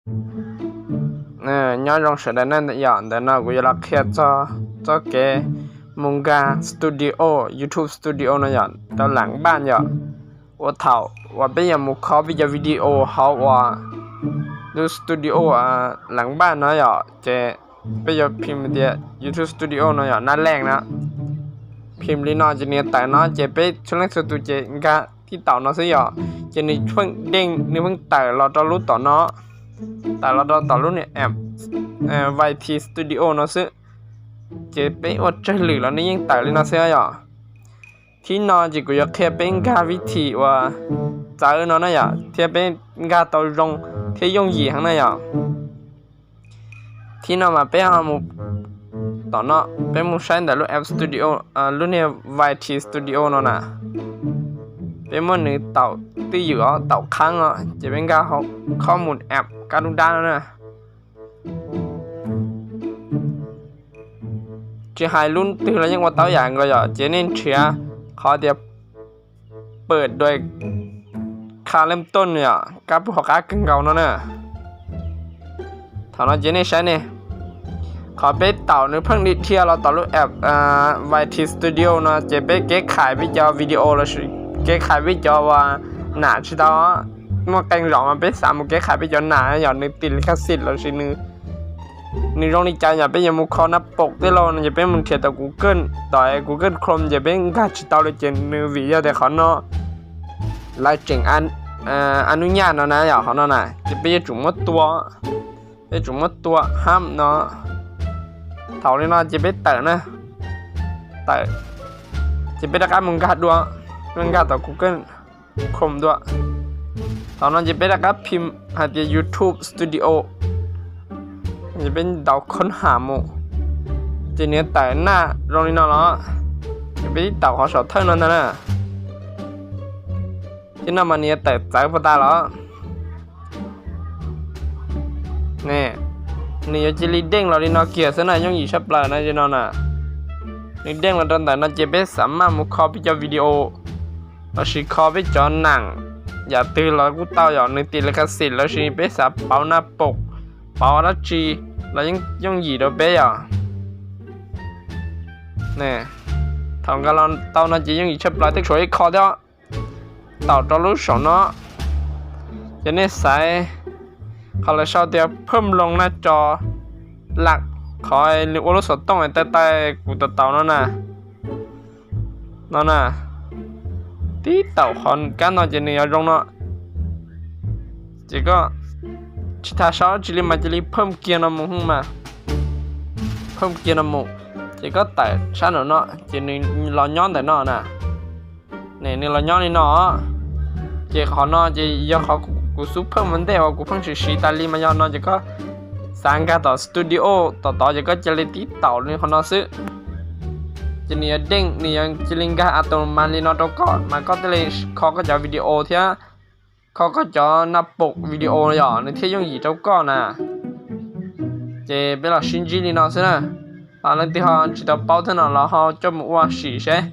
Nyob zoo sawv daws na yom, ntawm no kuv yuav los qhia txog txoj kev mus nkag Studio, YouTube Studio no yom, rau lam npaj yom. Ua thaum uas peb yuav mus kho peb cov video hauv uas lub Studio lam npaj no yom, ces peb yuav phim tias YouTube Studio no yom, nab leej na. Phim li no ces nws tawm no ces peb txhua leej txhua tus ces nkag tib taum no xwb yom, ces nws pheej deej, nws pheej tawm los rau lub tom no, tawm los rau tom lub niag app Y T Studio no xwb. Ces peb ua tsawg lwm los nws yeej tawm li no xwb yom. Thib no ces kuv yuav qhia peb nkag vib thim uas txawv no na yom, thiab peb nkag tau zoo thiab yooj yim heev na yom. Thib no mas peb ho mus tom no, peb mus saib ntawm lub app Studio, lub niag Y T Studio no na. Peb muab nws taum twj ywm os, taum qhaab os, ces peb nkag hauv qhov mus app kab dub dab no na. Tsis hais lub twg los yeej ua tau yam nkaus yom, ces nej nrhiav qhov tias pawm dua kha leej tooj yom, kab puag hauv qab kawg nkaus no na. Thaum no ces nej saib ne, qhov peb taum nws pheej dim dhia los tom lub app Y T Studio no ces peb kev khais peb cov video lossis kev khais peb cov uas nam tsis tau, muaj qee zaum mas peb xav mus kev khais peb cov nam yom, nws tim li khab xim lossis nws zoo li cas yom, peb yuav mus kho nab paum tej lauj no ces peb mus nrhiav tau Google, tom Google Chrome ces peb nkag tsis tau li ces nws vim yog tias qhov no lawv tseem a nub nyaj no na yom, qhov no na ces peb yuav tsum muab tua, peb tsum muab tua hab no. Thaum li no ces peb tawm na, tawm, ces peb rov qab mus nkag dua, nkag tom Google Chrome dua. Thaum no ces peb rov qab phim hais tias YouTube Studio, ces peb ntaus khoob ham mus, ces nws tawm naj zoo li no los, ces peb tib taum qhov saum thawj no ntag na. Ces no mas nws yuav tawm txawv puag ta los, nws yuav cia li deej los li no kiag xwb na, yooj yim tshaj plaws na. Ces no na, nws deej los rau ntawm no ces peb xav maj mus kho peb cov video lossis kho peb cov nam yam twg los kuj tau yom, nws tim li khab xim lossis peb xav pauv nab paum, pauv dab tsi los yooj yim rau peb yom. Thaum nkag los tau no ces yooj yim tshaj plaws, tej tshuav ib qho thiab, taum rau lub saum no, ces nej xaiv qhov lawv sau tias phwj loo naj tso lam, qhov nws ua lub xov tooj taij taij kuv tau taus no na. No na, tib taum qhov kab no ces nws yuav zoo no. Ces koj tsis tas sau dab tsi li mas cia li phwj kiag no mus mas, phwj kiag no mus, ces koj tawm sab nraum no ces nws los nyob ntawm no na. Nws los nyob li no, ces qhov no ces yog qhov kuv xub phwj ua ntej uas kuv pheej siv siv tas li mas yog no ces koj xav nkag tom Studio tom tod ces koj cia li tib taum li qhov no xwb. Ces nws yuav deej, nws yuav cia li nkag a tus mas li no rau koj mas koj thiaj li kho koj cov video thiab kho koj cov naj paum video yom, nws thiaj yooj yim rau koj na. Ces peb los sib ntsib li no xwb na. Leej twg ho tsis tau paub thiab no los ho coj mus ua sim seb